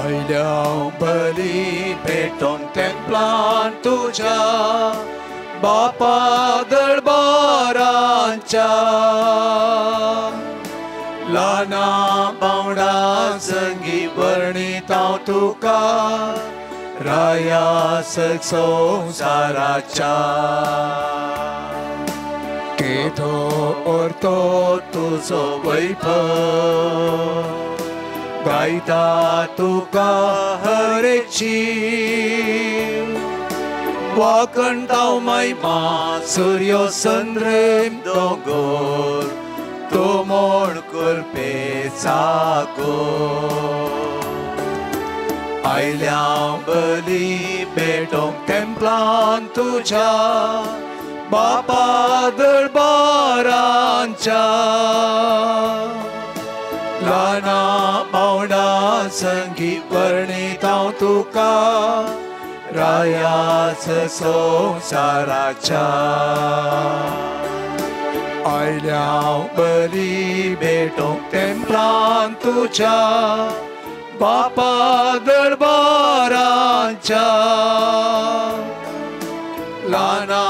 आयल्या बली भेटोवंक तेंपलान तुज्या बापा दरबारांच्या ल्हाना बावडा संगी वर्णीत हांव तुका राया संवसाराच्या केदो अर्थ तुजो वैभव गायता तुका हर एक जीव वाकणता महिमा सूर्य संद्रेम दोंगर तो मोड करपे जागो आयल्या बली भेटोवंक तेंपलान तुज्या बापा दरबारांच्या ल्हाना बावडा संगी वर्णीत हांव तुका रायाच संवसाराच्या आयल्या बली भेटोवंक तेंपलान तुज्या बापा दरबारांच्या ल्हाना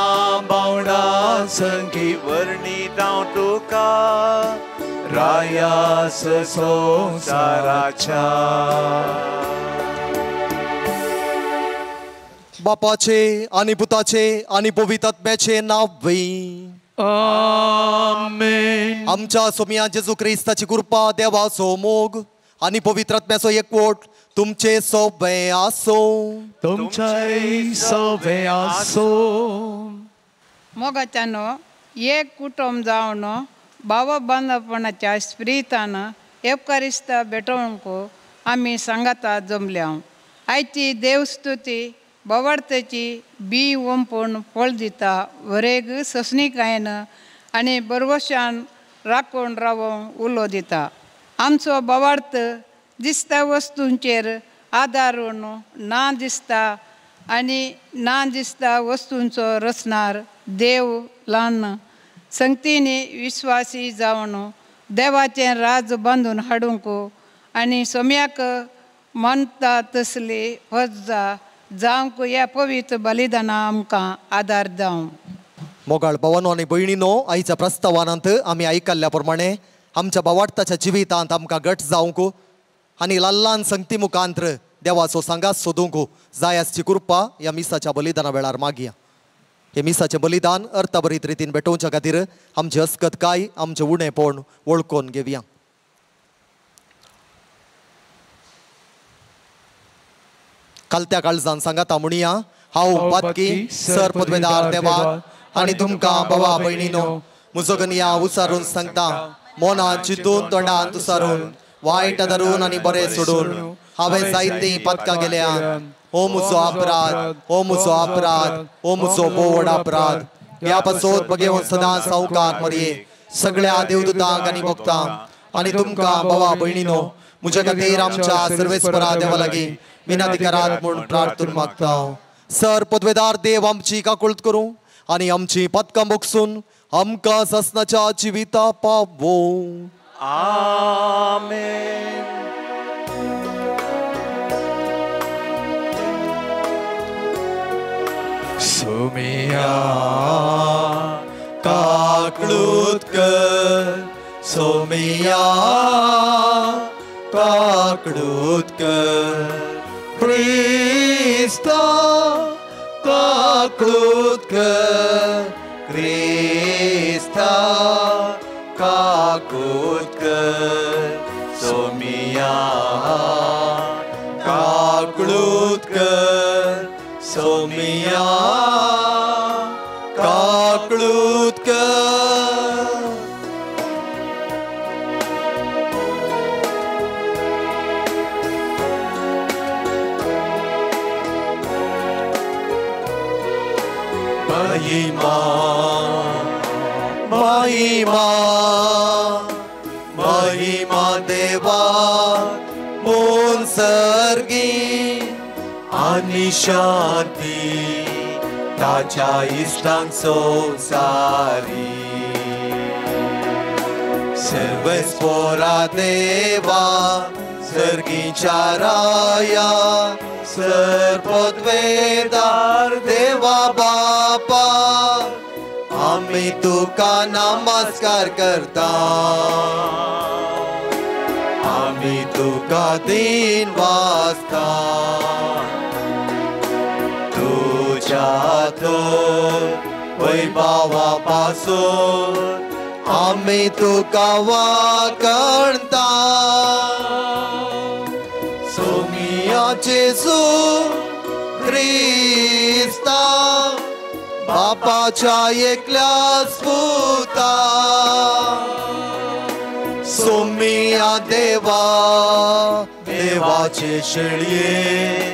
बावडा संगी वर्णीत हांव तुका रायास संवसाराच्या. बापाचे आनी पुताचे आनी पवित्र आत्म्याचे नांव. आमेन. आमच्या सोमिया जेजू क्रिस्ताची कृपा, देवाचो मोग आनी पवित्र आत्म्याचो एकवट तुमचे सोबे आसो. तुमचे सोबे आसो. मोगाच्यानो एक कुटुंब जावन बाबा बांदपणाच्या स्पिरितान एवकारिस्ता भेटवणूक आमी सांगाता जमल्या. आयची देवस्तुती बवार्तेची बी ओंपून फळ दिता वरेग ससणीकायन आनी बरवशान राखून रावोंक उलो दिता. आमचो बवार्थ दिसता वस्तूंचेर आदारून ना दिसता आनी ना दिसता वस्तूंचो रचणार देव ल्हान संगतींनी विश्वासी जावन देवाचें राज बांदून हाडूंक आनी सोम्याक मानता तसली फजा जावंक ह्या पवित्र बलिदाना आमकां आदार जावं. मोगाळ भावानो आनी भयणीनो, आयच्या प्रस्तावानांत आमी आयकल्ल्या प्रमाणे आमच्या बावाडताच्या जिवितांत आमकां घट जावंक आनी ल्हान ल्हान संगती मुखांत्र देवाचो सांगात सोदूंक जाय आसची कृपा ह्या मिसाच्या बलिदाना वेळार मागया. हे मिसाचें बलिदान अर्थभरीत रितीन भेटोवच्या खातीर आमची अस्कतकाय, आमचें उणेपण वळखून घेवया. कालत्या काळजान सांगाता म्हणया, हांव पातकी सर पदवेदार देवा आनी तुमकां बाबा भयणीनो मुजोगनिया उचारून सांगता, मोनान चिंतून तोंडान तुसारून वायट धरून आनी बरें सोडून हांवें जायतीं पातकां गेल्या. हो मुजो अपराध, हो मुजो अपराध, हो मुजो बोवड अपराध. ह्या पासत बगेवन सदां सावकार मरये सगळ्या देवदूतांक आनी भक्तांक आनी तुमकां बाबा भयणीनो म्हज्या खातीर आमच्या सर्वेस्परा देवा लागीं विनंती करात म्हूण प्रार्थना मागता. सर पदवेदार देव आमची काकुळट करूं आनी आमची पातकां बोगसून आमकां सासणाच्या जिविता पावोवं. आमेन. सोमिया काकळूत कर, सोमिया काकळूत कर, क्रिस्ता काकळूत कर, क्रिस्ता काकळूत कर, सोमिया काकळूत कर, सोमिया काकळूत कर. महिमा महिमा महिमा देवा मोनसर्गी आनी शांती ताच्या इश्टांक संवसारी. सर्वेस्पोरा देवा सर्गीच्या राया सर्वपदवेदार देवा बापा आमी तुका नमस्कार करता आमी तुका दिन वाजता तुझ्या तर वैभावा पासून आमी तुका वाकणता सोमिया जेजू क्रिस्ता बापाच्या एकल्याच पुता सोमिया देवा देवाचे शेळये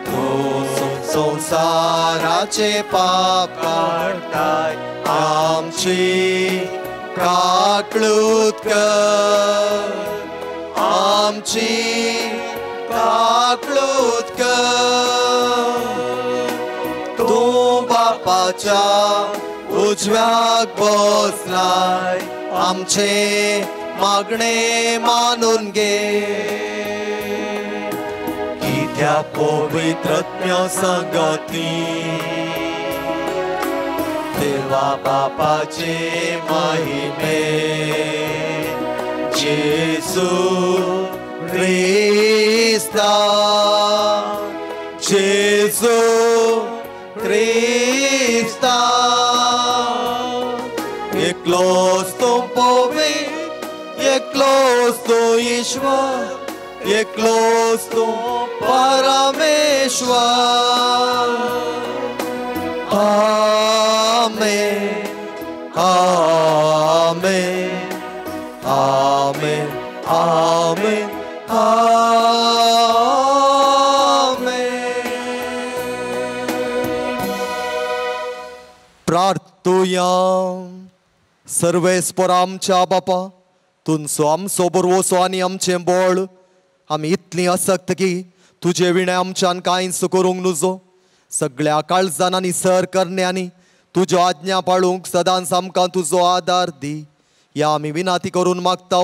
तूं संसाराचे पाप काडटाय आमची काकळूत कर आमची काकळूत कर तूं बापाच्या उजव्याक बसलाय आमचे मागणे मानून घे कित्याक पवित्रत्म्या सांगाती देवा बापाचे महिमे जेजू क्रिस्ता जेजू क्रिस्ता एकलोच तूं पवित्र एकलोच तूं ईश्वर एकलोच तूं परमेश्वर आमेन आमेन आमेन आमेन आमेन। प्रार्थुया। सर्वेस्पर आमच्या बापा तुमचो आमचो बरवसो आनी आमचें बळ आमी इतलीं असक्त की तुजे विणें आमच्यान कांयच करूंक नुजो सगळ्या काळजान आनी सर करण्यांनी तुज्यो आज्ञा पाळूंक सदांच आमकां तुजो आदार दी ह्या आमी विनाती करून मागता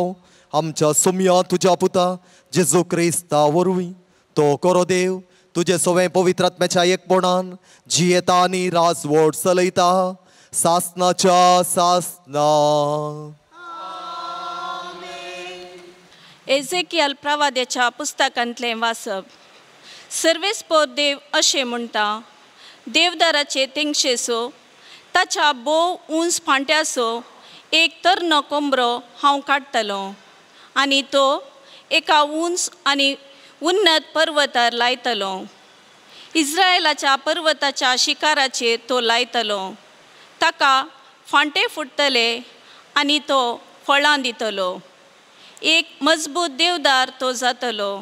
आमच्या सुमया तुज्या पुता जेजू क्रिस्ता वरवीं तो करो देव तुजे सवें पवित्र आत्म्याच्या एकपणान जियेता आनी राजवट चलयता सासनाच्या सासना। एझेकियल प्रवाद्याच्या पुस्तकांतलें वाचप। सर्वेस्पर देव अशें म्हणटा देवदाराचे तेंगशेचो ताच्या भोव उंच फांट्याचो एक तरणो कोंबरो हांव काडटलो आनी तो एका उंच आनी उन्नत पर्वतार लायतलो इस्रायलाच्या पर्वताच्या शिकाराचेर तो लायतलो ताका फांटे फुट्टले आनी तो फळां दितलो एक मजबूत देवदार तो जातलो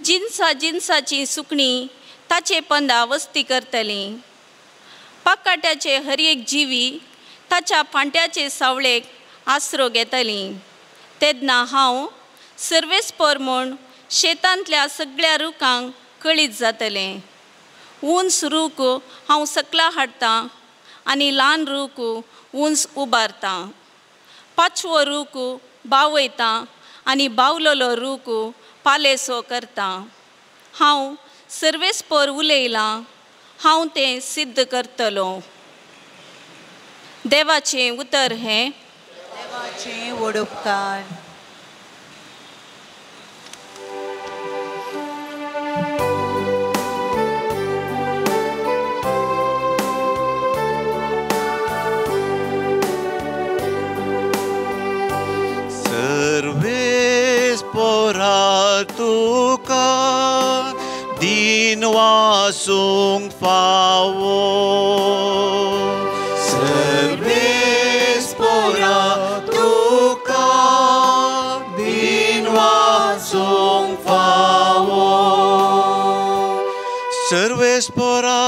जिनसा जिनसाची सुकणीं ताचे पंदा वस्ती करतलीं पाकाट्याचे हर एक जिवी ताच्या फांट्याचे सावळेक आसरो घेतलीं तेन्ना हांव सर्वेस्पर म्हूण शेतांतल्या सगळ्या रुखांक कळीत जातलें उंच रूख हांव सकला हाडटां आनी ल्हान रूख उंच उबारतां पांचवो रूख बावयतां आनी बावलोलो रूख पालेसो करता हांव सर्वेस्पर उलयलां हांव तें सिद्ध करतलो। देवाचें उतर हें देवाचें व्हड उपकार। सर्वेस्परा तुका दिन वासूंक फावो सर्वेस्परा तुका दिन वासूंक फावो सर्वेस्परा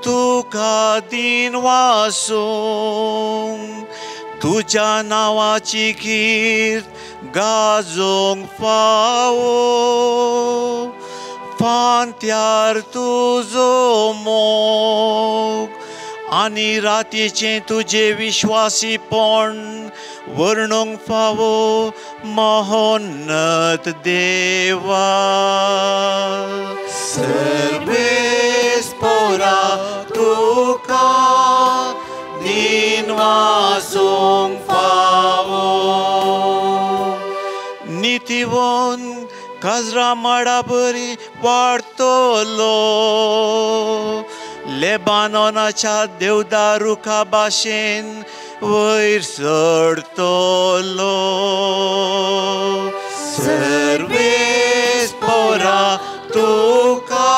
तुका दिन वासूंक तुज्या नांवाची कीर्त गाजोंक फावो फांत्यार तुजो मोग आनी रातीचें तुजें विश्वासीपण वर्णूंक फावो महोन्नत देवा. सर्वेस्पोरा तुका दिनवासूंक फावो. नितीवन काजरा माडा बरी वाडटलो, लेबानोनाच्या देवदारुखा भाशेन वयर चडटलो. सर्वेस्पोरा तुका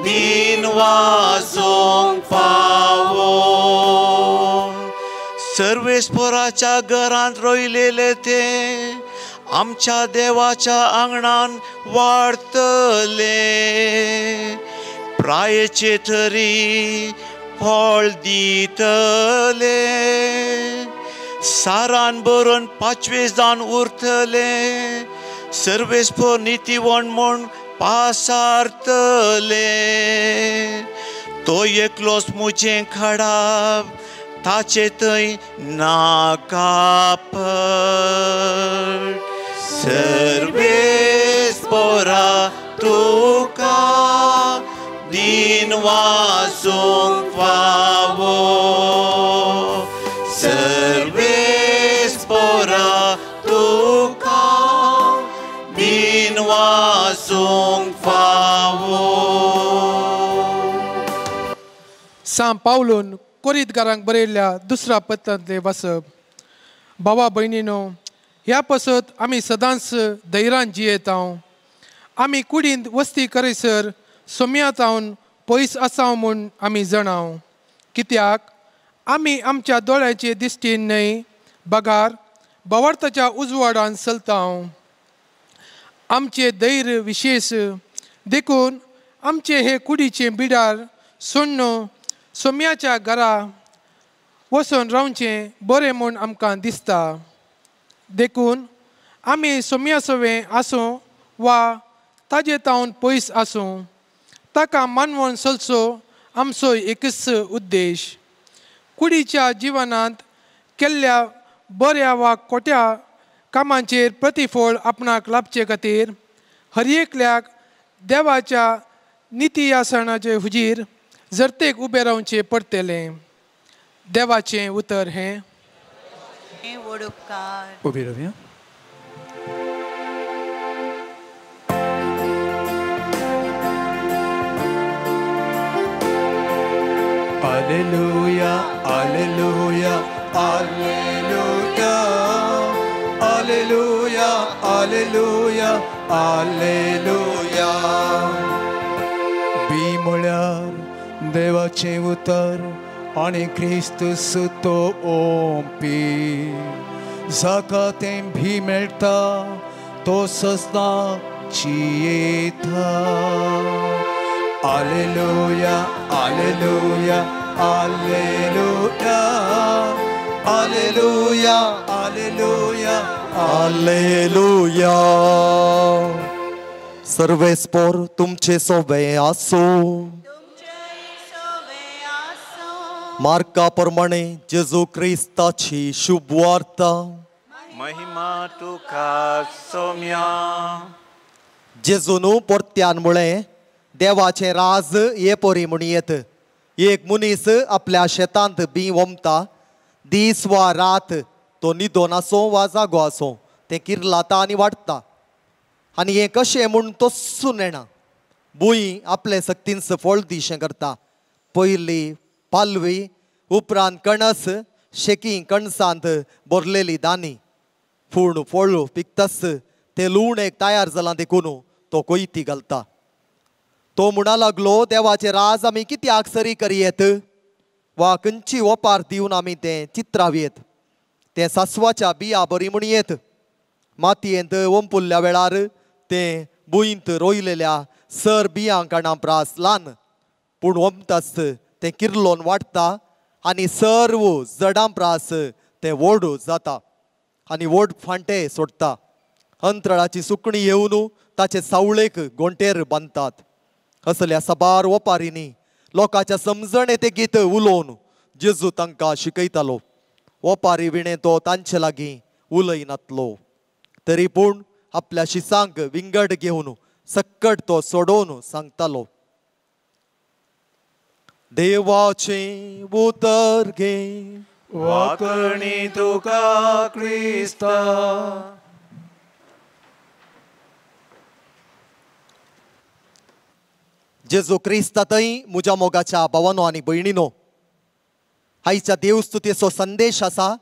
दिनवासूंक फावो. सर्वेस्पोराच्या घरांत रोयलेले ते आमच्या देवाच्या आंगणान वाडटले, प्रायेचे तरी फळ दितले, सारान भरून पांचवे जावन उरतले, सर्वेस्पोर नितीवण म्हूण पासारतले. तो एकलोच म्हजें खडाप, ताचे थंय ना कापट. सर्वेस्पोरा तुका दिनवासूंक फावो. सर्वेस्पोरा तुका दिनवासूंक फावो. सांत पावलून कोरीतकारांक बरयल्ल्या दुसऱ्या पत्रांतलें वाचप. भावा भयणीनो, ह्या पासत आमी सदांच धैर्यान जियेता. आमी कुडींत वस्ती करीसर सोम्यातावन पयस आसाव म्हूण आमी जाणाव. कित्याक आमी आमच्या दोळ्यांचे दिश्टीन न्हय बगार भावार्थाच्या उजवाडान चलता. आमचे धैर्य विशेश देखून आमचे हे कुडीचे बिडार सोडून सोम्याच्या घरा वचून रावचें बरें म्हूण आमकां दिसता. देखून आमी सोम्या सवें आसूं वा ताजे तावन पयस आसूं, ताका मानवण चलचो आमचो एकच उद्देश. कुडीच्या जिवनांत केल्ल्या बऱ्या वा खोट्या कामांचेर प्रतिफळ आपणाक लाभचे खातीर हर एकल्याक देवाच्या निती आसणाचे हुजीर जरतेक उबें रावचें पडटलें. देवाचें उतर हें. उबी रावया. Alleluia, alleluia, alleluia, alleluia, alleluia, alleluia. बी म्हळ्यार देवाचें उतर आनी क्रिस्तूस तो ओंपी. जाका तें भी मेळटा तो सदां जियेता. Alleluia, alleluia, alleluia, alleluia, alleluia, alleluia. सर्वेस्पोर तुमचे सोबे आसो. मार्का प्रमाणे जेजू क्रिस्ताची शुभवार्ता. महिमा तुका सोम्या. जेजून परत्यान म्हळें, देवाचें राज हे परी म्हणयेत. एक मनीस आपल्या शेतांत बी ओमता, दीस वा रात तो न्हिदोन आसूं वा जागो आसूं तें किर्लाता आनी वाडटा. आनी हें कशें म्हूण तोसून येना. भूंय आपले सक्तीन फळ दिशें करता. पयली पालवी, उपरांत कणस, शेकी कणसांत भरलेली दानी. पूण फळ पिकताच तें लुवण एक तयार जालां देखून तो कोयती घालता. तो म्हणा लागलो, देवाचें राज आमी कित्याक सरी करयेत वा खंयची ओपार दिवन आमी तें चित्रावयेत. तें सासवाच्या बिया बरी म्हणयेत. मातयेंत ओंपुल्ल्या वेळार तें भुंयंत रोयलेल्या सर बियां काणां प्रास ल्हान, पूण ओंपताच तें किर्लोन वाडटा आनी सर्व जडां प्रास तें व्हड जाता आनी व्हड फांटे सोडटा. अंतराळाची सुकणी येवन ताचे सावळेक गोंटेर बांदतात. असल्या साबार ओपारींनी लोकांच्या समजणे ते गीत उलोवन जेजू तांकां शिकयतालो. ओपारी विणें तो तांचे लागीं उलयनातलो, तरी पूण आपल्या शिसांक विंगड घेवन सक्कट तो सोडोवन सांगतालो. देवाचें उतर घे वाकणी तुका क्रिस्ता. जेजू क्रिस्ता थंय म्हज्या मोगाच्या भावानो आनी भयणीनो, आयच्या देवस्तुतेचो संदेश आसा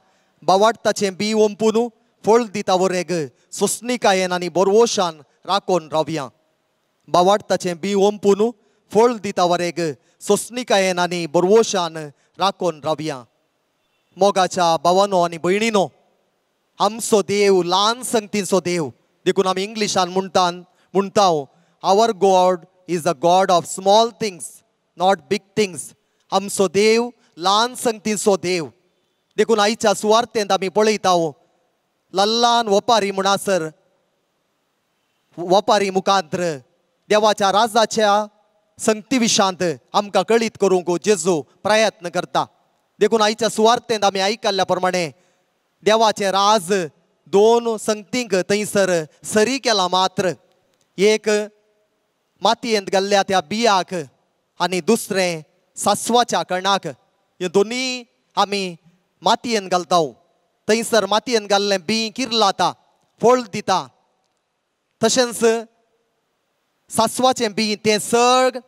बावाडताचें बी ओंपून फळ दिता वरेग सोसणिकायेन आनी बोरवोशान राखोन रावया. बावाडताचें बी ओंपून फळ दिता वरेग सोसणिकायेन आनी बोरवोशान राखोन रावया. मोगाच्या भावानो आनी भयणीनो, आमचो देव ल्हान संगतींचो देव, देखून आमी इंग्लिशान म्हणटा our God is a God of small things not big things. आमचो देव ल्हान संगतींचो देव, देखून आयच्या सुवार्थेंत आमी पळयता ल्हान वपारी म्हणसर वपारी मुखांत्र देवाच्या राजाच्या संगती विशांत आमकां कळीत करूंक जेजू प्रयत्न करता. देखून आयच्या सुवार्थेंत आमी आयकल्ल्या प्रमाणे देवाचें राज दोन संगतींक थंयसर सरी केला मात्र, एक मातयेंत घाल्ल्या त्या बियाक आनी दुसरें सासवाच्या कणाक. हे दोनी आमी मातयेन घालता. थंयसर मातयेन घाल्लें बी किर्लाता, फळ दिता. तशेंच सासवाचें बी तें सग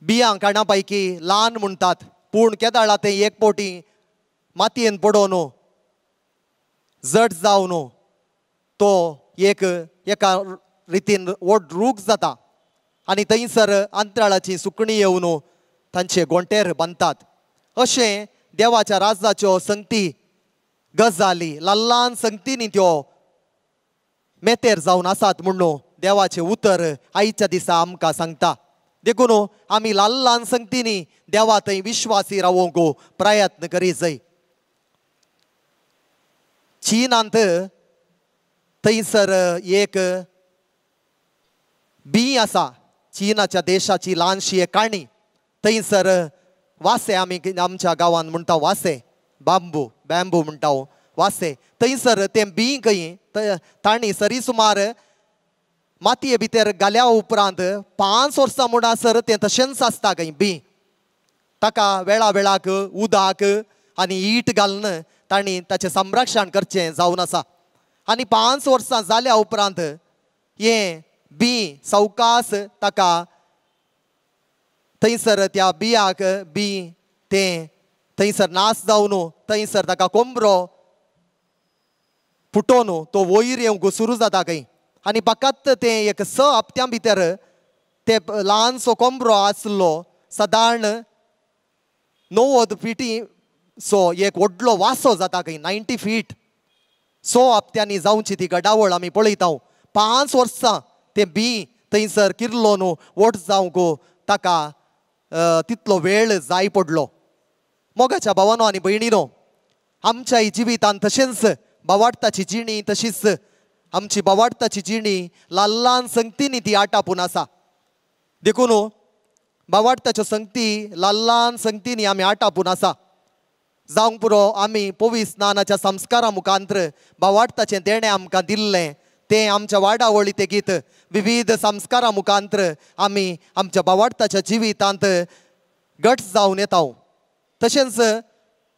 बियां कणा पैकी ल्हान म्हणटात, पूण केदाळा तें एक पोटी मातयेन पडोवन जड जावन तो एक एका रितीन व्हड रूख जाता आनी थंयसर अंतराळाची सुकणीं येवन तांचे गोंटेर बांदतात. अशें देवाच्या राजाच्यो संगती गजाली ल्हान ल्हान संगतींनी त्यो मेतेर जावन आसात म्हणून देवाचें उतर आयच्या दिसा आमकां सांगता. देखून आमी ल्हान ल्हान संगतींनी देवा थंय विश्वासी रावोंक प्रयत्न करी जाय. चीनांत थंयसर एक बी आसा, चीनाच्या देशाची ल्हानशी एक काणी. थंयसर वासे, आमी आमच्या गांवांत म्हणटा वासे, बांबू बॅम्बू म्हणटा वासे. थंयसर तें बी खंय तांणी सरी सुमार मातये भितर घाल्या उपरांत 5 वर्सां म्हणसर तें तशेंच आसता खंय बी. ताका वेळा वेळाक उदक आनी ईट घालून तांणी ताचें संरक्षण करचें जावन आसा. आनी 5 वर्सां जाल्या उपरांत हें बी सवकास ताका थंयसर त्या बियाक बी तें थंयसर नाश जावन थंयसर ताका कोंबरो फुटोवन तो वयर येवंक सुरू जाता खंय. आनी फकत तें एक 6 हप्त्यां भितर ते ल्हानसो कोंबरो आसलो सादारण 90 फिटी सो एक व्हडलो वासो जाता खंय, 90 फीट. 6 हप्त्यांनी जावची ती घडावळ आमी पळयता. 5 वर्सां तें बी थंयसर किर्लो न्हू व्हड जावंक ताका तितलो वेळ जाय पडलो. मोगाच्या भावानो आनी भयणीनो, आमच्या जिवितान तशेंच बावाडताची जिणी तशीच आमची बावाडताची जिणी ल्हान ल्हान संगतींनी ती आटापून आसा. देखून बावाडताच्यो संगती ल्हान ल्हान संगतींनी आमी आटापून आसा. जावंक पुरो आमी पवित्र स्नानाच्या संस्कारा मुखांत्र बावाडताचें देणें आमकां दिल्लें तें आमच्या वाडावळी तेगीत विविध संस्कारा मुखांत्र आमी आमच्या बावाडताच्या जिवितांत घट जावन येता. तशेंच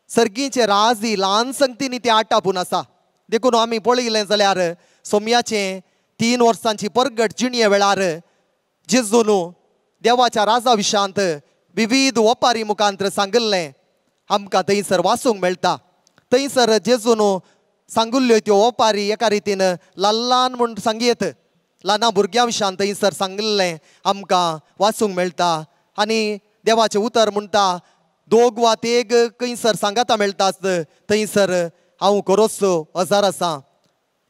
सर्गीचे राजी ल्हान संगतींनी तें आटापून आसा. देखून आमी पळयलें जाल्यार सोम्याचें 3 वर्सांची परगट जिणये वेळार जेजून देवाच्या राजा विशांत विविध वपारी मुखांत्र सांगिल्लें आमकां थंयसर वाचूंक मेळटा. थंयसर जेजून सांगिल्ल्यो त्यो ओपारी एका रितीन ल्हान ल्हान म्हूण सांगयत ल्हाना भुरग्यां विशान थंयसर सांगिल्लें आमकां वाचूंक मेळटा. आनी देवाचें उतर म्हणटा दोग वा तेग खंयसर सांगाता मेळटा थंयसर हांव खरोच हजार आसा.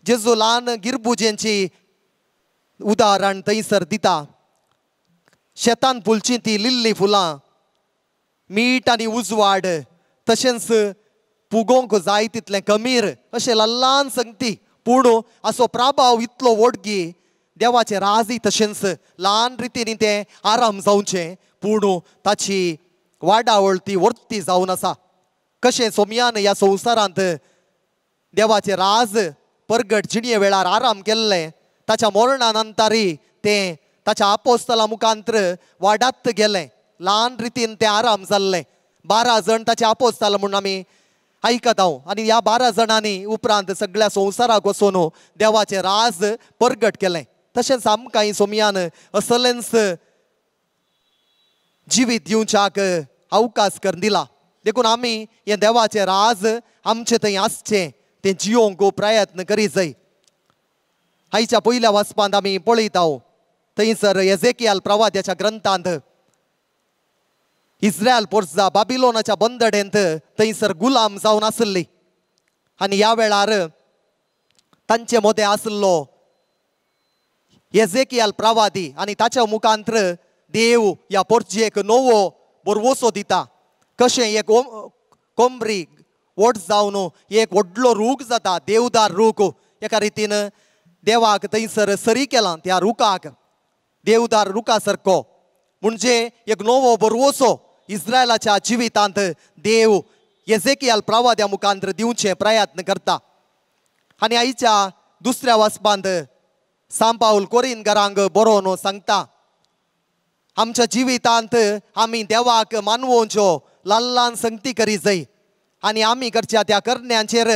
जेजू ल्हान गिरबुजेंची उदाहरण थंयसर दिता. शेतान फुलचीं ती लिल्ली फुलां, मीठ आनी उजवाड, तशेंच पुगोवंक जाय तितलें कमीर, अशें ल्हान ल्हान संगती. पूण असो प्रभाव इतलो व्हड की देवाचें राजय तशेंच ल्हान रितीन तें आराम जावचें पूण ताची वाडावळ ती वर्ती जावन आसा. कशें सोमयान ह्या संवसारांत देवाचें राज परगट जिणये वेळार आराम केल्लें ताच्या मरणा नंतरय तें ताच्या आपोस्तला मुखांत्र वाडात गेलें. ल्हान रितीन तें आराम जाल्लें. 12 जण ताचे आपोस्ताल म्हूण आमी आयकता आनी ह्या 12 जाणांनी उपरांत सगळ्या संवसाराक वचून देवाचें राज परगट केलें. तशेंच आमकां सोमयान असलेंच जिवीत दिवच्याक अवकाश करून दिला. देखून आमी हें देवाचें राज आमचें थंय आसचें तें जियोंक प्रयत्न करी जाय. आयच्या पयल्या वाचपांत आमी पळयता थंयसर एजेकियाल प्रवाद्याच्या ग्रंथांत इस्रायल पोर्जा बाबिलोनाच्या बंदडेंत थंयसर गुलाम जावन आसली आनी ह्या वेळार तांचे मदें आसलो एजेकियाल प्रवादी आनी ताच्या मुखांत्र देव ह्या पोर्जेक नवो बरवसो दिता. कशें एक कोंबरी व्हड जावन एक व्हडलो रूख जाता, देवदार रूख. एका रितीन देवाक थंयसर सरी केला त्या रुखाक, देवदार रुखा सारको. म्हणजे एक नवो बरवसो इस्रायलाच्या जिवितांत देव एजेकियाल प्रवाद्या मुखांत्र दिवचे प्रयत्न करता. आनी आयच्या दुसऱ्या वाचपांत सांपावल कोरिनगरांक बरोवन सांगता आमच्या जिवितांत आमी देवाक मानवोवच्यो ल्हान ल्हान संगती करी जाय आनी आमी करच्या त्या करण्यांचेर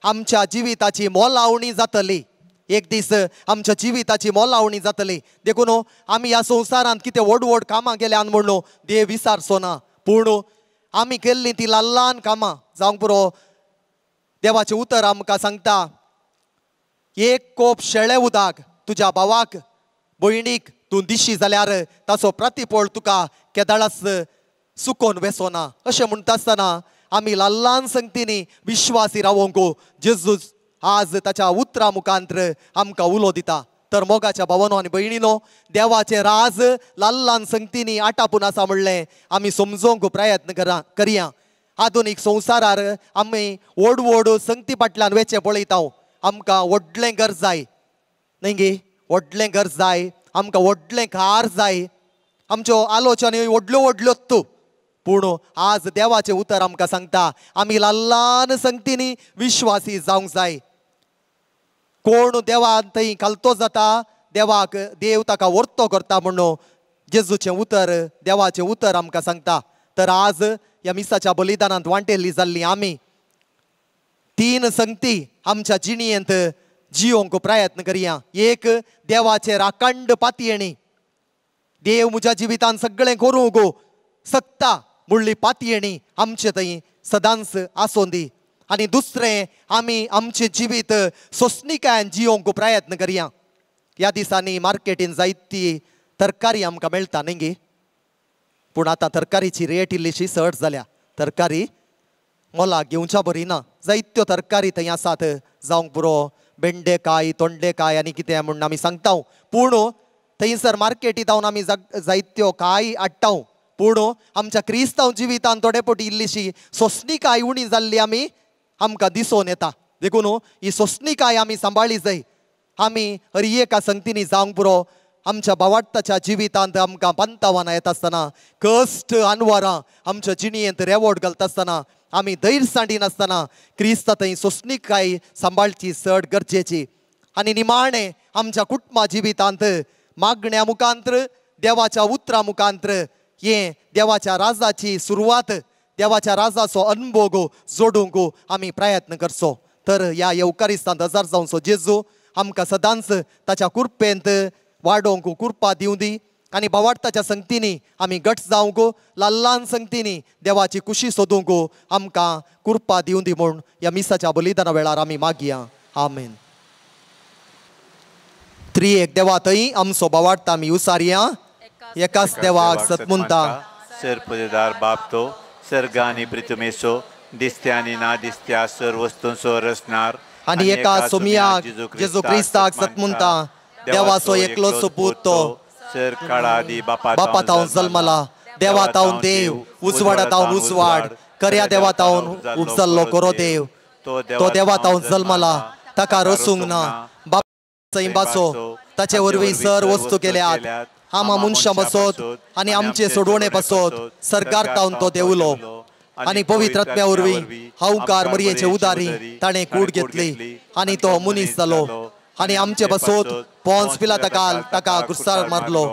आमच्या जिविताची मोलावणी जातली. एक दीस आमच्या जिविताची मोलावणी जातली. देखून आमी ह्या संवसारांत कितें व्हड व्हड कामां केल्यान म्हणून देव विसारचो ना, पूण आमी केल्लीं ती ल्हान ल्हान कामां जावंक पुरो. देवाचें उतर आमकां सांगता एक कोप शेळे उदक तुज्या भावाक भयणीक तूं दिशी जाल्यार ताचो प्रतिफळ तुका केदाळाच सुकोन वेसो ना. अशें म्हणटा आसतना आमी ल्हान ल्हान संगतींनी विश्वासी रावोंक जेजूस आज ताच्या उतरा मुखांत्र आमकां उलो दिता. तर मोगाच्या भावानो आनी भयणीनो, देवाचें राज ल्हान ल्हान संगतींनी आटापून आसा म्हणलें आमी समजोवंक प्रयत्न करया. आधुनीक संवसारार आमी व्हड व्हड संगती फाटल्यान वेचें पळयता. आमकां व्हडलें घर जाय न्ही गे, व्हडलें घर जाय, आमकां व्हडलें कार जाय, आमच्यो आलोचना व्हडल्यो व्हडल्योच तूं. पूण आज देवाचें उतर आमकां सांगता आमी ल्हान ल्हान संगतींनी विश्वासी जावंक जाय. कोण देवान थंय खालतो जाता देवाक देव ताका वर्तो करता म्हणून जेजूचें उतर देवाचें उतर आमकां सांगता. तर आज ह्या मिसाच्या बलिदानांत वांटेल्ली जाल्ली आमी 3 संगती आमच्या जिणयेंत जियोंक प्रयत्न करया. एक, देवाचेर अखंड पातयेणी, देव म्हज्या जिवितान सगळें करूंक शकता म्हणली पातयेणी आमचे थंय सदांच आसूं दी. आनी दुसरें, आमी आमचें जिवीत सोंसणिकायेन जियोंक प्रयत्न करया. ह्या दिसांनी मार्केटीन जायती तरकारी आमकां मेळटा न्ही गे, पूण आतां तरकारीची रेट इल्लीशी चड जाल्या. तरकारी मोलाक घेवच्या बरी ना. जायत्यो तरकारी थंय आसात जावंक पुरो, बेंडेकाय तोंडेकाय आनी कितें म्हूण आमी सांगता. पूण थंयसर मार्केटींत आमी जायत्यो काय हाडटा, पूण आमच्या क्रिस्तांव जिवितान थोडे फावटी इल्लीशी सोंसणिकाय उणी जाल्ली आमी आमकां दिसून येता. देखून ही सोंसणिकाय आमी सांबाळी जाय. आमी हर एका संगतींनी जावंक पुरो आमच्या भावार्थाच्या जिवितांत आमकां पंतावानां येता आसतना, कश्ट अनवरां आमच्या जिणयेंत रेवोट घालता आसतना, आमी धैर्य सांडिनासतना क्रिस्ता थंय सोंसणिकाय सांबाळची चड गरजेची. आनी निमाणें आमच्या कुटुंबा जिवितांत मागण्या मुखांत्र देवाच्या उतरा मुखांत्र हें देवाच्या राजाची सुरवात, देवाच्या राजाचो अनभोग जोडूंक आमी प्रयत्न करचो. तर ह्या येवकारिस्तांत हजार जावचो जेजू आमकां सदांच ताच्या कुरपेंत वाडोवंक कुरपा दिवं दी आनी भावार्थाच्या संगतींनी आमी घट जावंक, ल्हान ल्हान संगतींनी देवाची खुशी सोदूंक आमकां कुरपा दिवं दी म्हूण ह्या मिसाच्या बलिदाना वेळार आमी मागया. आमेन. त्रिएक देवा थंय आमचो भावार्थ आमी उसारया. एकाच देवाक सतमुंता सरपदेदार बाप तो सर्ग आनी पृथ्वीचो दिसत्या आनी ना दिसत्या सर्व वस्तूंचो रचणार आनी एका सोमियाक जेजू क्रिस्ताक सतमुंता देवाचो एकलो सोपूत तो सर काळादी बापा तावन जल्मला, देवा तावन देव, उजवाडा तावन उजवाड, कर्या देवा तावन उपजल्लो करो देव, तो देवा तावन जल्मला, ताका रसूंक ना, बाप सैंबाचो ताचे वरवीं सर वस्तू केल्यात. आमा मनशां पासत आनी आमचे सोडवणे पासत सरकार तावन तो देवलो आनी पवित्र आत्म्या वरवीं हांवकार मरयेचे उदारी ताणें कूड घेतली आनी तो मनीस जालो आनी आमचे पासत पोंस पिलाताकाल ताका गुस्सार मारलो.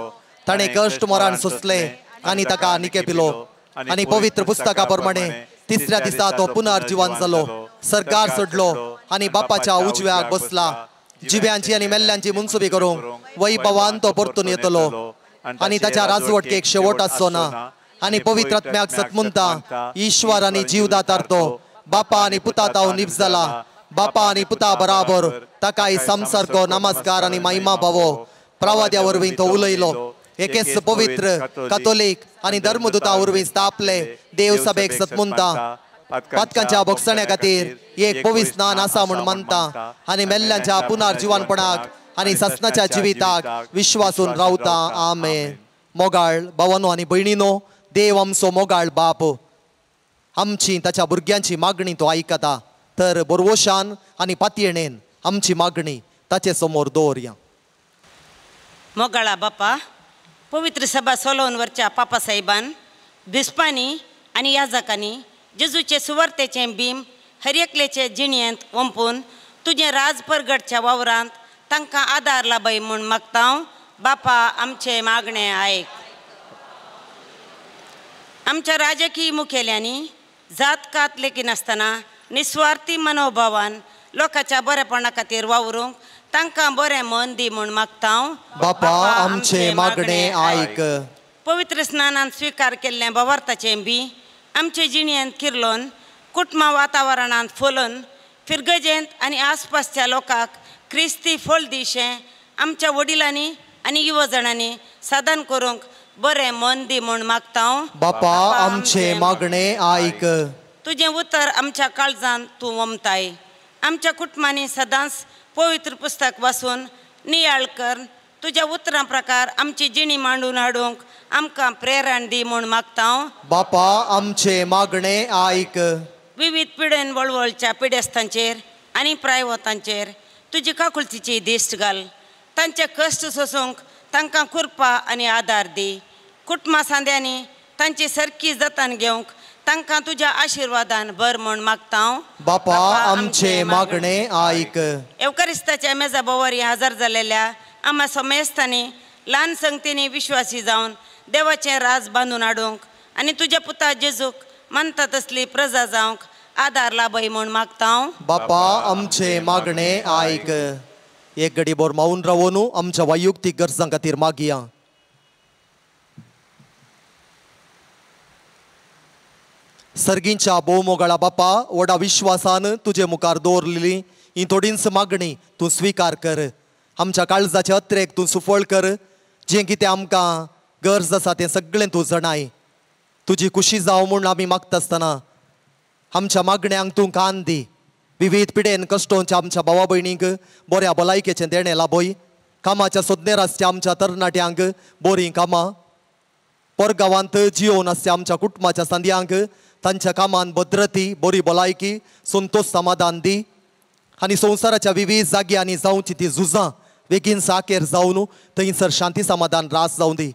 ताणें कश्ट मरण सोंसलें आनी ताका निके पिलो आनी पवित्र पुस्तका प्रमाणे तिसऱ्या दिसा तो पुनर्जिवन जालो, सरकार सोडलो आनी बापाच्या उजव्याक बसला. जिव्यांची आनी मेल्ल्यांची मुनसुबी करूंक वैभवान तो परतून येतलो आनी ताच्या राजवटकेक शेवट आसचो ना. आनी पवित्र आत्म्याक सतमुंता ईश्वर आनी जीवदातार तो बापा आनी पुता ताव निप जाला. बापा आनी पुता बराबर ताकाय संसर्गो नमस्कार आनी महिमा भावो. प्रवाद्या वरवीं तो उलयलो. एकेच पवित्र कातोलीक आनी धर्मदूता वरवीं स्थापले देव सभेक सतमुंता पातकांच्या भोगसण्या खातीर एक पवित्र स्नान आसा म्हूण मानता आनी मेल्ल्यांच्या पुनर्जिवनपणाक आनी सासणाच्या जिविताक विश्वासून रावता. आमेन. मोगाळ भावानो आनी भयणीनो, देव आमचो मोगाळ बाप आमची ताच्या भुरग्यांची मागणी तो आयकता. तर बोरवोशान आनी पातयेणेन आमची मागणी ताचे समोर दवरया. मोगाळा बापा, पवित्र सभा सोलोवन वरच्या पापासाहेबान, बिस्पांनी आनी याजकांनी जेजूचे सुवार्तेचें बीम हर एकल्याचे जिणेंत ओंपून तुजें राज परगटच्या वावरांत तांकां आदार लाभय म्हूण मागता. बापा आमचें मागणें आयक. आमच्या राजकीय मुखेल्यांनी जात कात लेखिनासतना निस्वार्थी मनोभावान लोकांच्या बरेपणा खातीर वावरूंक तांकां बरें मन दी म्हूण मागता. बापा आमचें मागणें आयक. पवित्र स्नानान स्विकार केल्लें भवार्थाचें बी आमचे जिणेंत किर्लोन कुटुंब वातावरणांत फुलोवन फिरगजेंत आनी आसपासच्या लोकांक क्रिस्ती फळ दिशें आमच्या वडिलांनी आनी युवजणांनी साधन करूंक बरें मन दी म्हूण मागता. बापा आमचें मागणें आयक. तुजें उतर आमच्या काळजांत तूं वमताय. आमच्या कुटुंबांनी सदांच पवित्र पुस्तक वाचून नियाळ कर तुज्या उतरां प्रकार आमची जिणी मांडून हाडूंक आमकां प्रेरण दी म्हूण मागता. बापा आमचें मागणें आयक. विविध पिडेन वळवळच्या पिडेस्तांचेर आनी प्रायवतांचेर तुजी काकुळतीची दिश्ट घाल. तांचे कश्ट सोसूंक तांकां कृपा आनी आदार दी. कुटुंबा सांद्यांनी तांची सारकी जतन घेवंक तांकां तुज्या आशिर्वादान भर म्हूण मागता. बापा आमचें मागणें आयक. एवकारिस्ताच्या मेजा बोवारी हजर जालेल्या आमा समेस्तांनी ल्हान संगतींनी विश्वासी जावन देवाचें राज बांदून हाडूंक आनी तुज्या पुता जेजूक मानता तसली प्रजा जावंक आदार लाभय म्हूण मागता. बापा आमचें मागणें आयक. एक घडी बोर मावून रावोन आमच्या वैयक्तीक गरजां खातीर मागया. सर्गींच्या भोवमोगाळा बापा, व्हडा विश्वासान तुजे मुखार दवरलेली ही थोडींच मागणी तूं स्विकार कर. आमच्या काळजाचे अत्रेक तूं सुफळ कर. जें कितें आमकां गरज आसा तें सगळें तूं जणाय. तुजी खुशी जावं म्हूण आमी मागता आसतना आमच्या मागण्यांक तूं कान दी. विविध पिडेन कश्टोंच्या आमच्या भावा भयणींक बऱ्या भलायकेचें देणें लाभय. कामाच्या सोदनेर आसच्या आमच्या तरणाट्यांक बरीं कामां, परगांवांत जियोवन आसच्या आमच्या कुटुंबाच्या सांद्यांक तांच्या कामान भद्रती, बरी भलायकी, संतोष समाधान दी. आनी संवसाराच्या विविध जाग्यांनी जावची ती झुजां बेगीन साकेर जावन थंयसर शांती समाधान रास जावं दी.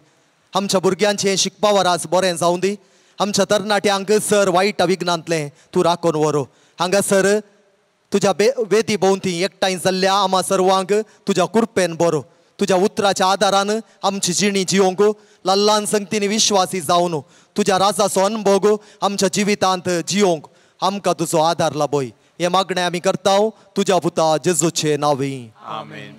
आमच्या भुरग्यांचें शिकपा रास बरें जावं दी. आमच्या तरणाट्यांक सर वायट विघ्नांतलें तूं राखून व्हर. हांगासर तुज्या वेदी भोंवती एकठांय जाल्ल्या आमा सर्वांक तुज्या कृपेन बरो. तुज्या उतराच्या आदारान आमची जिणी जियोंक ल्हान संगतीन विश्वासी जावन तुज्या राजाचो अनभोग आमच्या जिवितांत जियोंक आमकां तुजो आदार लाभय. हें मागणें आमी करता तुज्या पुता जेजूचे नांवी. आमेन.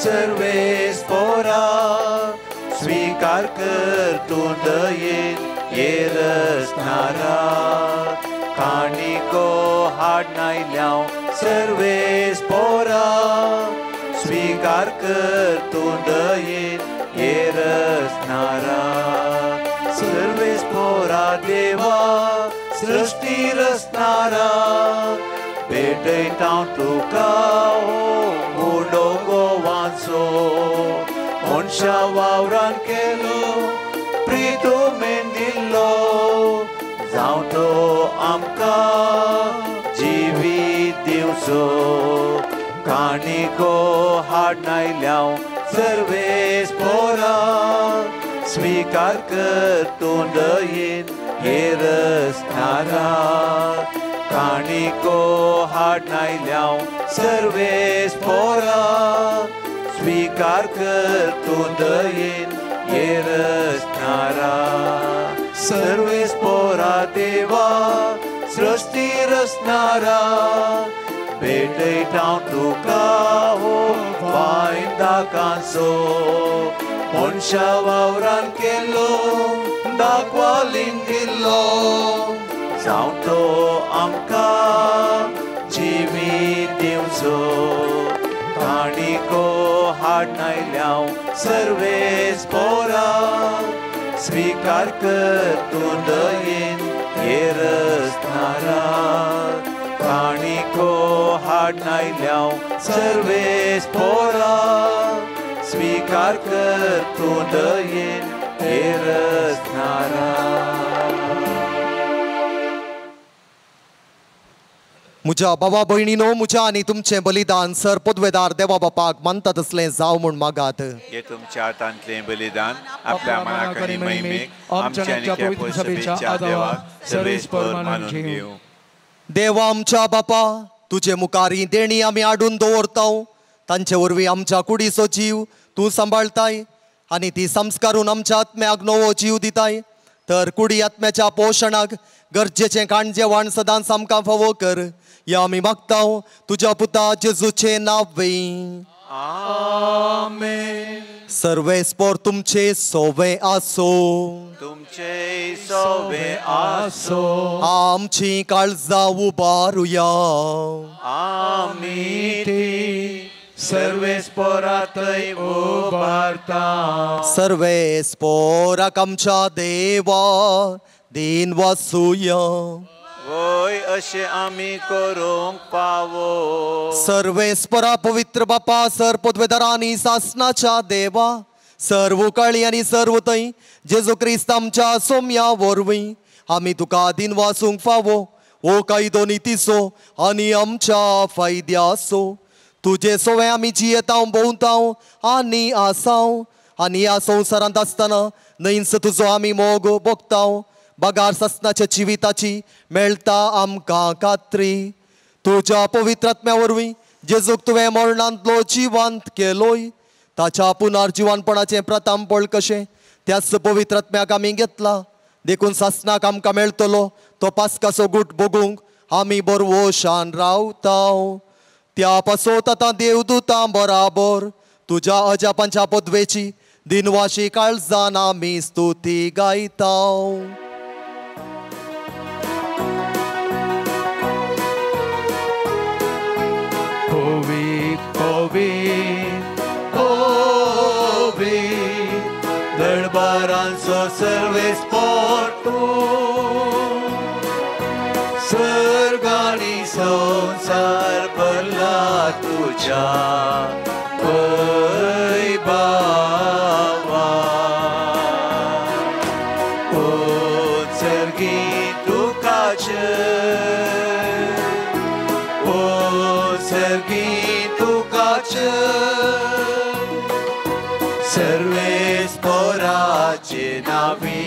सर्वेस पोरा स्वीकार कर तूं दयेन येरसनारा काणिको हाडनायल्याव सर्वेस पोरा स्वीकार कर तूं दयेन ये रसनारा सर्वेस पोरा देवा सृष्टी रसनारा भेटयता तुका हो उंडो गोवांचो मनशा वावरान केलो प्रितुमेन दिल्लो जावं तो आमकां जिवीत दिवचो काणिको हाडनायल्या सर्वेस पोरा स्वीकार कर तूं दयेन हे रसनारा काणिको हाडनायल्या सर्वेस पोरा स्वीकार कर तूं दयेन हे रसनारा सर्वेस पोरा देवा सृष्टी रसनारा भेटयता तुका हो वायन दाकांचो मनशा वावरान केलो दाखवालीन दिल्लो जावं तो आमकां जिवीत दिवचो काणिको हाडनायल्या सर्वेस पोरा स्वीकार कर तूं दयेन हे रसनारा काणिको हाडनायल्या सर्वेस पोरा स्वीकार कर तूं दयेन हे रसनारा. म्हज्या बाबा भयणीनो म्हज्या आनी तुमचें बलिदान सर पदवेदार देवा बापाक मानता तसलें जावं म्हूण मागात. हे तुमच्या हातांतलें बलिदान आपल्या मनाक आनी महिमेक आमच्या आनी पवित्र सभेच्या देवाक सर्वेस्पर मानून घेवं. देवा आमच्या बापा तुजे मुखार ही देणी आमी हाडून दवरता तांचे वरवीं आमच्या कुडीचो जीव तूं सांबाळताय आनी ती संस्कारून आमच्या आत्म्याक नवो जीव दिताय. तर कुडी आत्म्याच्या पोशणाक गरजेचें खाण जेवण सदांच आमकां फावो कर या आमी मागता तुज्या पुता जेजूचें नांव. आमेन. सर्वेस्पोर तुमचे सोवे आसो तुमचे सोवे आसो. आमची काळजां उबारुया आमी ती सर्वेस्पोरातय उबारता. सर्वेस्पोराक आमच्या देवा दीन वासुया वय अशें आमी करूंक पावो. सर्वेस्परा पवित्र बापा सर पदवेदारांनी सासनाच्या देवा सर्व काळी आनी सर्व थंय जेजू क्रिस्त आमच्या सोम्या वरवीं आमी तुका दीन वासूंक फावो हो कायदो नितीचो आनी आमच्या फायद्याचो. तुजे सोवे आमी जियेताव भोंवताव आनी आसाव आनी ह्या संवसारांत आसतना न्हंयच तुजो आमी मोग भोगताव बगार सासनाच्या जिविताची मेळटा आमकां खात्री. तुज्या पवित्र आत्म्या वरवीं जेजूक तुवें मरणांतलो जिवंत केलोय ताच्या पुनर्जिवनपणाचें प्रतांपळ कशें त्याच पवित्र आत्म्याक आमी घेतला देखून सासनाक आमकां मेळटलो तो पास्काचो गूट भोगूंक आमी बरवशान रावताव. त्या पासत आतां देवदूतां बराबर तुज्या अजापांच्या पदवेची दिनवाशी काळजान आमी स्तुती गायताव. दरबारांचो सर्वेस्पोर तूं सर्ग आनी संवसार भरला तुज्या वैभवान. ओ सर्गी तुका जय ओ सर्गी तुका जय सर्वेस्पोराचे नावी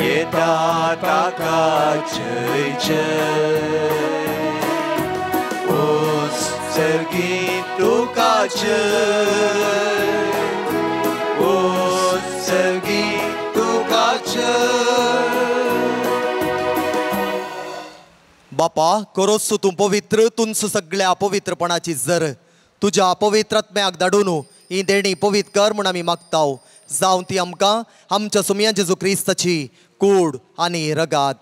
येता ताका जय जय. ओ सर्गी तुका जय ओ सर्गी तुका जय. बापा करोस तूं पवित्र तुंच सगळ्या पवित्रपणाची जर तुज्या पवित्र आत्म्याक धाडून ही देणी पवित्र कर म्हूण आमी मागताव. जावं ती आमकां आमच्या सुमया जेजू क्रिस्ताची कूड आनी रगात.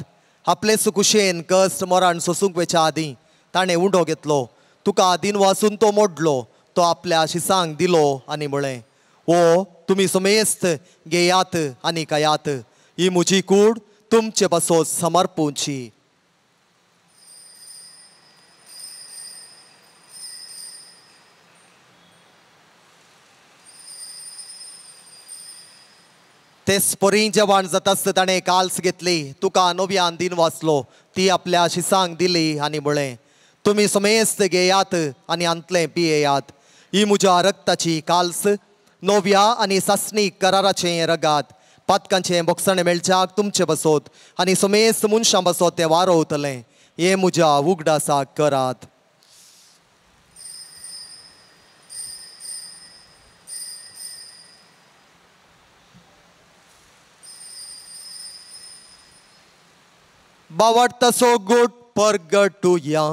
आपले सुकुशेन कश्ट मरण सोसूंक वेच्या आदीं ताणें उंडो घेतलो तुका आदीन वासून तो मोडलो तो आपल्या शिसांक दिलो आनी म्हळें, ओ तुमी समेस्त घेयात आनी खायात, ही म्हजी कूड तुमचे पासत समर्पूची. तेच परी जेवण जातासता ताणें काल्स घेतली, तुका नव्यान दिन वाचलो, ती आपल्या शिसांक दिली आनी म्हळें, तुमी समेस्त घेयात आनी हांतलें पियेयात, ही म्हज्या रक्ताची काल्स, नव्या आनी सासणी कराराचें रगात, पातकांचें बोगसणें मेळच्याक तुमचे बसोत आनी समेस्त मनशां बसोत तें वारोवतलें, हें म्हज्या उगडासाक करात. बावडतासो गोट परगटुया.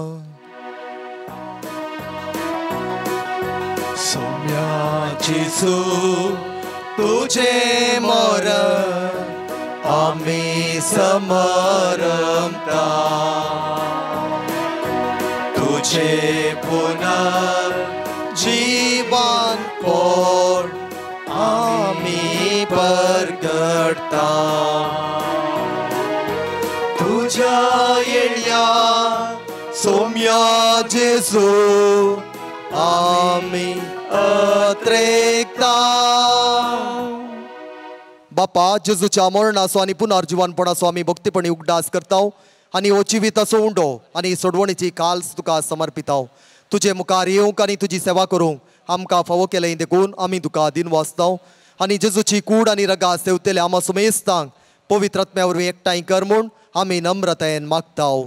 सोम्या जेजू तुझे मरण आम्ही समरमता, तुझे पुनर्जीवन कोण आम्ही परगटता, तुझ्या येण्या सोम्या जेजू आम्ही अत्रेकता. बापा, जेजूच्या मरणाचो आनी पुनर्जिवनपणाचो आमी भक्तीपणी उगडास करता आनी हो जिविताचो उंडो आनी सोडवणीची काल्स तुका समर्पिताव. तुजे मुखार येवंक आनी तुजी सेवा करूंक आमकां फावो केलें देखून आमी तुका दिनवासताव आनी जेजूची कूड आनी रगा सेवतले आमा सुमेस्तांक पवित्र आत्म्या वरवीं एकठांय कर म्हूण आमी नम्रतायेन मागताव.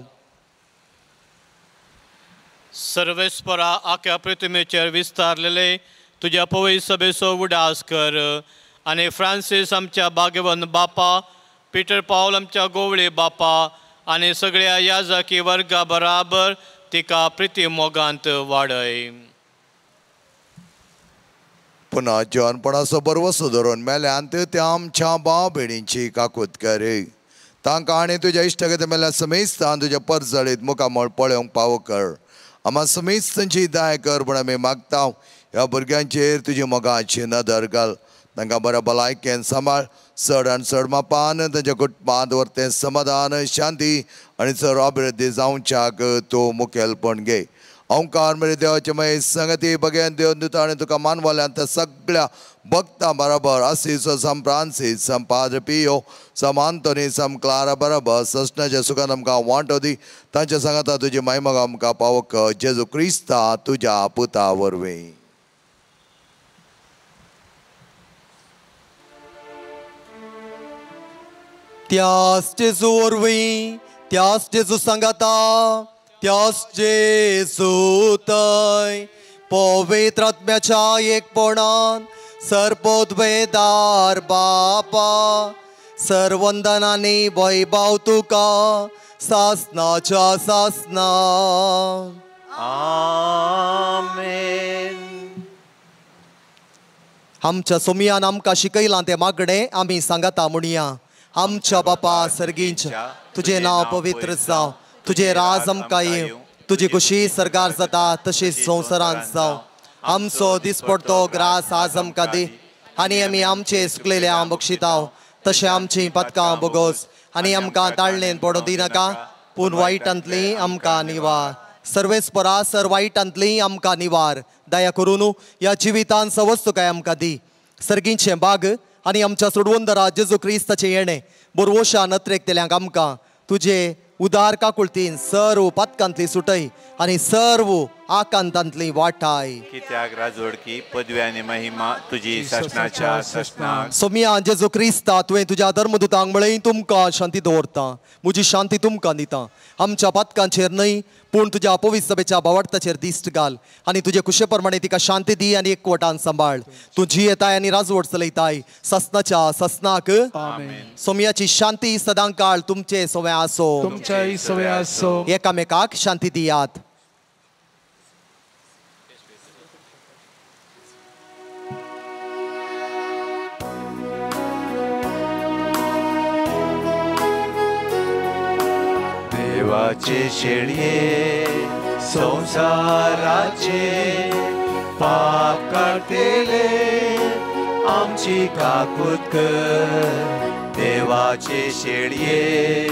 सर्वेस्परा आख्या पृथ्वीचेर विस्तारलेले तुज्या पवित्र सभेचो उडास कर आनी फ्रांसीस आमच्या भाग्यवंत बापा, पिटर पावल आमच्या गोवळे बापा आनी सगळ्या याजकी वर्गा बराबर तिका प्रिती मोगांत वाडय. पुन्हा जिवनपणाचो बरवसो धरून मेल्यांत त्या आमच्या भाव भयणींची काकूत कर, तांकां आनी तुज्या इश्टागत मेल्या समेस्तान तुज्या परजळीत मुखामळ पळोवंक पावो कर. आमा समेस्तांची दाय कर म्हूण आमी मागता. ह्या भुरग्यांचेर तुजी मोगाची नदर घाल, तांकां बऱ्या भलायकेन सांबाळ, चड आनी चड मापान तांच्या कुटुंबांत व्हरतें समाधान, शांती आनी चड अभिवृद्धी जावच्याक तूं मुखेलपण घे. ओंकार मेरे देवाचे मये संगती बगेन देव दिता आनी तुका मानवल्यान त्या सगळ्या भक्तां बराबर आसीस सम फ्रांसीस सम पाद्र पियो सम आंतोनी सम क्लारा बराबर ससनाच्या सुखान आमकां वांटो दी, तांच्या सांगाता तुजी मायमोग आमकां पावक जेजू क्रिस्ता तुज्या पुता वरवीं. त्यास जेजू वरवीं, त्यास जेजू सांगाता, त्यास जेजू थंय पवित्र आत्म्याच्या एकपणान सर्वोद्वेदार बापा सर्वंदनानी वैभव तुका सासनाच्या सासना. आमेन. आमच्या सोमियान आमकां शिकयलां तें मागणें आमी सांगाता म्हणया. आमच्या बापा सर्गींच्या, तुजें नांव पवित्र जावं, तुजें राज आमकां येवं, तुजी खुशी सर्गार जाता तशीच संवसारांत जावं. आमचो दिसपडतो ग्रास आज आमकां दी आनी आमी आमचे सुकलेल्या बक्षिताव तशें आमचीं पदकां बोगोस आनी आमकां ताळणेन पडूं दिनाका, पूण वायटांतली आमकां निवार. सर्वेस्परा सर वायटांतली आमकां निवार. दया करून ह्या जिवितान सवस्तू काय आमकां दी. सर्गींचें बाग आनी आमच्या सोडवंदरा जेजू क्रिस्ताचें येणें बोरवोशा नत्रेकतेल्यांक आमकां तुजे उदार काकुळतीन सर्व पातकांतली सुटय आनी सर्व आकांतांतली वाटाय. कित्याक राजवडकी पदवी आनी महिमा तुजी सासणाच्या सासणाक. सोमिया जेजू क्रिस्ता, तुवें तुज्या धर्मदुतांक म्हळें तुमकां शांती दवरता, म्हजी शांती तुमकां दिता. आमच्या पातकांचेर न्हय पूण तुज्या पवित्र सभेच्या भावार्थाचेर दिश्ट घाल आनी तुजे कुशे प्रमाणे तिका शांती दी आनी एकवटान सांबाळ. तूं जियेताय आनी राजवट चलयताय सासणाच्या सासणाक. सोमियाची शांती सदांकाळ तुमचे सवे आसो, तुमच्याय सवे आसो. एकामेकाक शांती दियात. देवाचे शेळये संसाराचे पाप काडटले आमची काकूत कर देवाचे शेळये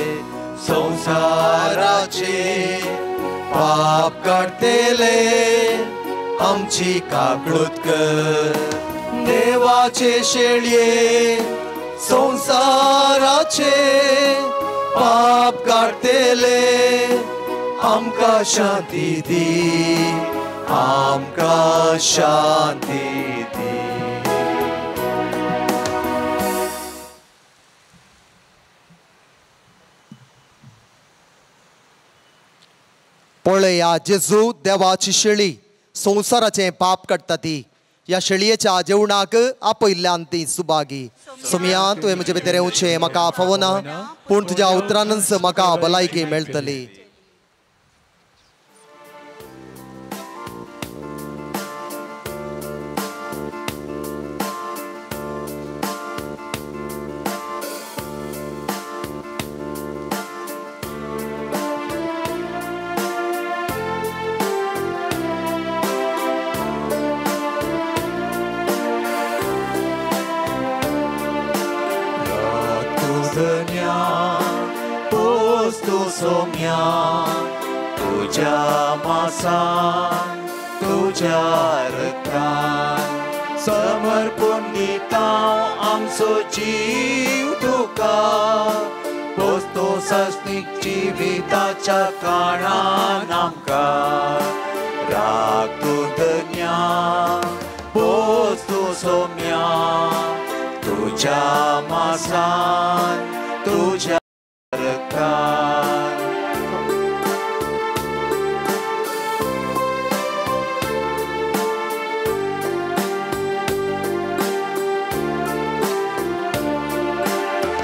संवसाराचे पाप काडटले आमची काकूत कर देवाचे शेळये संवसाराचे पाप काडटले आमकां शांती दी आमकां शांती दी. पळया जेजू देवाची शेळी संवसाराचें पाप काडटा ती ह्या शेळयेच्या जेवणाक आपयल्ल्यान ती सुभागी. सोमया तुवें म्हजे भितर येवचें म्हाका फावना पूण तुज्या उतरानच म्हाका भलायकी मेळटली. सोम्या तुझ्या मासान तुझ्या रक्तान समर्पण दिता आमचो जीव तुका पोस्तो सासणीक जिविताच्या कारणान आमकां राख तूं धन्या पोस्तो सोम्या तुझ्या मासान तुझ्या रक्तान.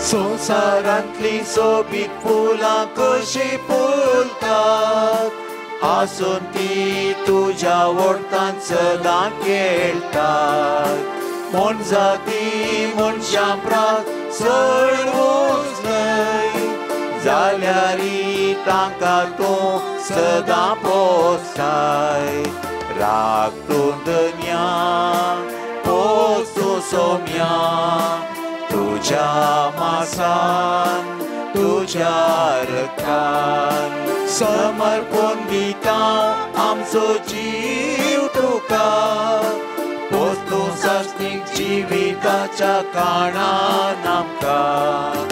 संवसारांतली सोबीत फुलां कशी फुलतात हांसून ती तुज्या वोडतान सदां खेळटात मोनजाती मनशां प्रास चड वच न्हय जाल्यारी तांकां तूं सदां पोसताय राख तूं धन्या पोस तूं सोम्या तुझ्या मासान तुझ्या रक्तान समर्पण दिता आमचो जीव तुका पोस तूं सासणीक जिविताच्या कारणान आमकां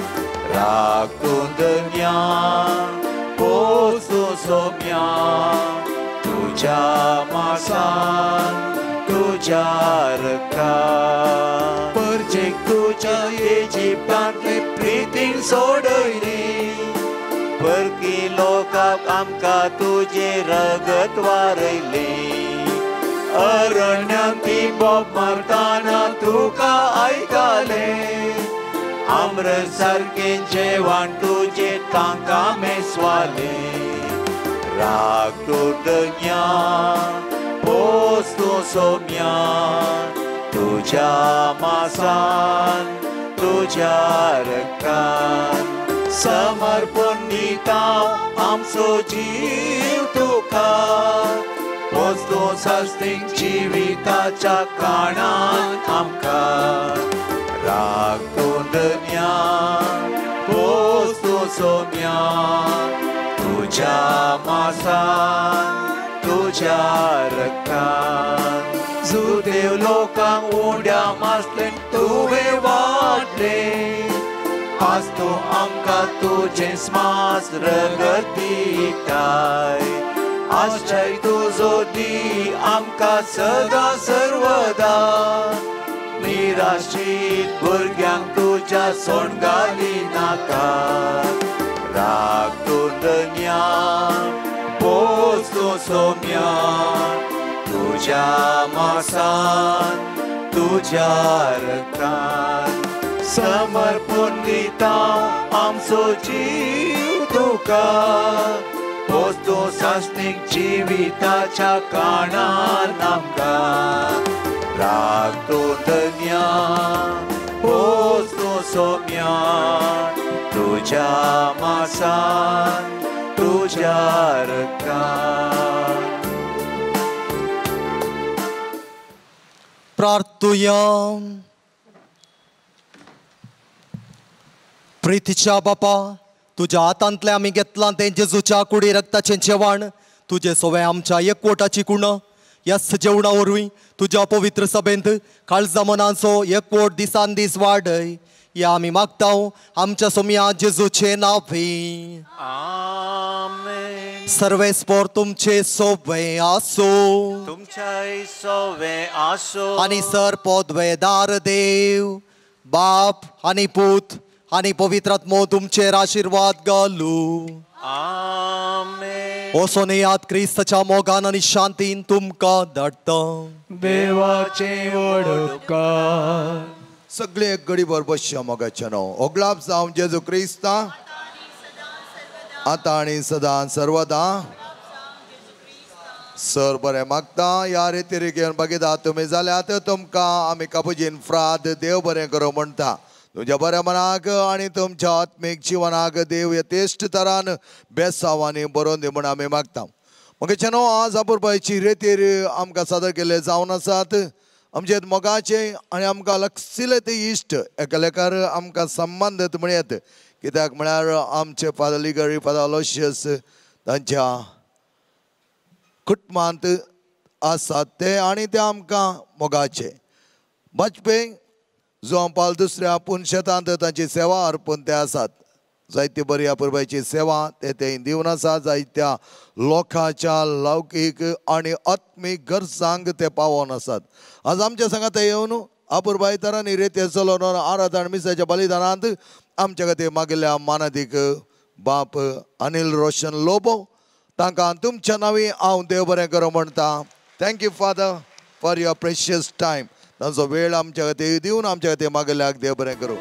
राख तूं धन्या पोस तूं सोम्या तुझ्या मासान तुझ्या रक्तान. परजेक तुझ्या इजिप्तांतले प्रितीन सोडयली परकी लोकांक आमकां तुजें रगत वारयलें अरण्यांत ती बोब मारतना तुका आयकलें आमरस सारकें जेवण तुजें तांकां मेसवालें राख तूं धन्या पोस तूं सोम्या तुझ्या मासान तुझ्या रक्तान समर्पण दिता आमचो जीव तुका पोस तूं सासणीक जिविताच्या कारणान आमकां राख तूं धन्या पोस तूं सोम्या तुझ्या मासान तुझ्या रक्तान. जुदेव लोकांक उंड्या मासलें तुवें वाडलें आज तूं आमकां तुजें मास रगत दिताय आश्चर्य तुजो दी आमकां सदां सर्वदा निराशीत भुरग्यांक तुज्या सोंड घाली नाका राख तूं धन्या पोस तूं सोम्या तुझ्या मासान तुझ्या रक्तान समर्पण दिता आमचो जीव तुका पोस तूं सासणीक जिविताच्या कारणान आमकां राख तूं धन्या पोस तूं सोम्या तुझ्या मासान तुझ्या रक्तान. प्रार्थुया. प्रितीच्या बापा, तुज्या हातांतलें आमी घेतलां तें जेजूच्या कुडी रक्ताचें जेवण, तुजे सोवे आमच्या एकवटाची कुण. ह्याच जेवणा वरवीं तुज्या पवित्र सभेंत काळजा मनाचो एकवट दिसान दीस वाडय, ह्या आमी मागता आमच्या सोम्या जेजूचे नांवे. आमेन. सर्वेस्पोर तुमचे सोवे आसो, तुमच्याय सोवे आसो. आनी सर पदवेदार देव बाप आनी पूत आनी पवित्र आत्मो तुमचेर आशिर्वाद घालू. आमेन. वचोन येयात, क्रिस्ताच्या मोगान आनी शांतीन तुमकां धाडटा. देवाचें व्हड उपकार. सगळे एक घडीभर बसया मोगाचें नांव ओगलाप जावं जेजू क्रिस्ता, आतां आनी सदां सर्वदा. सर बरें मागता ह्या रितीर घेवन बघिता तुमी जाल्यार तुमकां आमी कापुजीन फ्राद देव बरें करूं म्हणटा. तुमच्या बऱ्या मनाक आनी तुमच्या आत्मीक जिवनाक देव यथेश्ट तरान बेसांव आनी बरोवन दी म्हूण आमी मागता. मगेचे न्हू आज अपुरबायची रेतीर आमकां सादर केल्ले जावन आसात. आमचे मोगाचे आनी आमकां लक्षिले ते इश्ट एकालेकार आमकां संबंद म्हणयत, कित्याक म्हळ्यार आमचे फादर लिगरी फादर अलोशियस तांच्या कुटुंबांत आसात ते आनी ते आमकां मोगाचे. वाजपेयी जुआंव पावल दुसऱ्या पुनशेतांत तांची सेवा अर्पून ते आसात. जायती बरी अपुरबायची सेवा ते ते दिवन आसा. जायत्या लोकांच्या लौकीक आनी आत्मीक गरजांक ते पावोवन आसात. आज आमच्या सांगाता येवन अपुरबाय तरांनी रेते चलोवन आराधन मिसाच्या बलिदानांत आमच्या खातीर मागिल्ल्या मानादीक बाप अनिल रोशन लोबो तांकां तुमच्या नांवी हांव देव बरें करूं म्हणटा. Thank you father for your precious time. तांचो वेळ आमच्या खातीर दिवन आमच्या खातीर मागिल्ल्याक देव बरें करूं.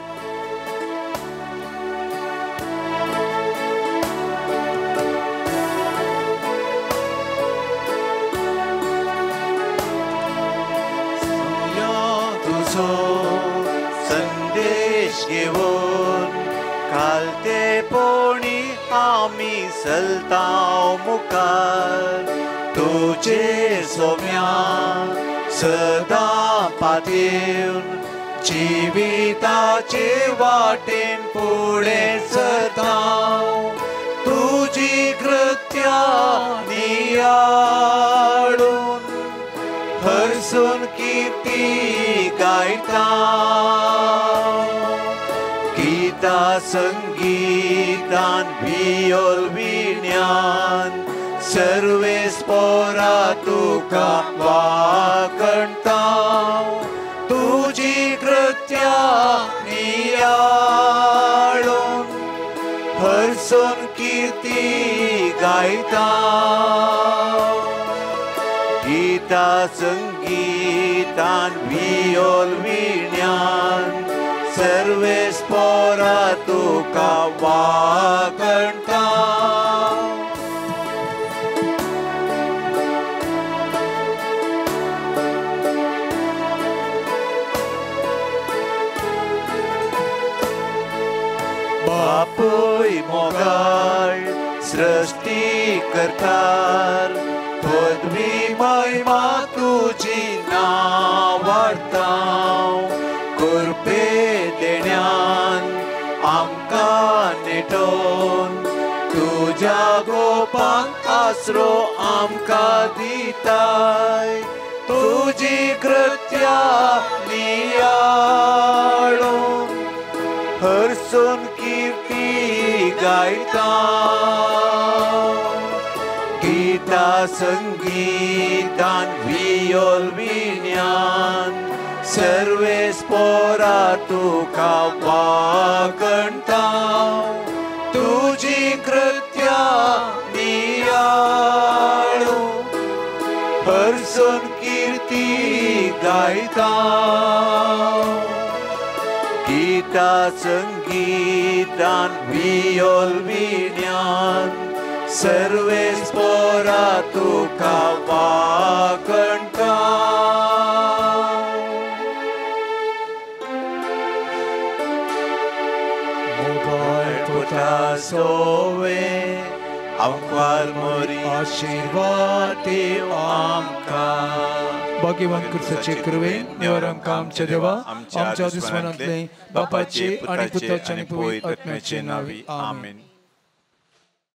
तुजो संदेश घेवन कालतेपणी आमी चलताव मुखार, तुजे सोम्या सदां पातयेवन जिविताचे वाटेन फुडें सरताव. तुजी कृत्या नियाळून हरसून कीर्ती गायता, गीता संगीतान वियोल विज्ञान सर्वेस्पोरा तुका वाकणता. तुजी कृत्या नियाळून हरसून कीर्ती गायता, गीता संगीतान वियोल विज्ञान सर्वेस्पोरा तुका वाकणता. बापूय मोगाळ सृष्टी करतार, पदवी महिमा तुजी नांवाडताव. कृपे देण्यान आमकां नेटोवन तुज्या गोपांक आसरो आमकां दिताय. तुजी कृत्या नियाळून हरसून कीर्ती गायता, गीता संगीतान वियोल विज्ञान सर्वेस्पोरा तुका वाकणता. तुजी कृत्या नियाळून हरसून कीर्ती गायता, गीता संगीतान वियोल विज्ञान सर्वेस्पोरा तुका वाकणता. मोगाळ पुता सोवे आंकवार मोरी आशीर्वाद देव आमकां. भाग्यवान कुर्साचे कृपेन निवर आमकां आमच्या देवा आमच्या दुस्मनांतले बापाचे आनी पुताचे आनी पवित्र आत्म्याचे नांवी आमेन.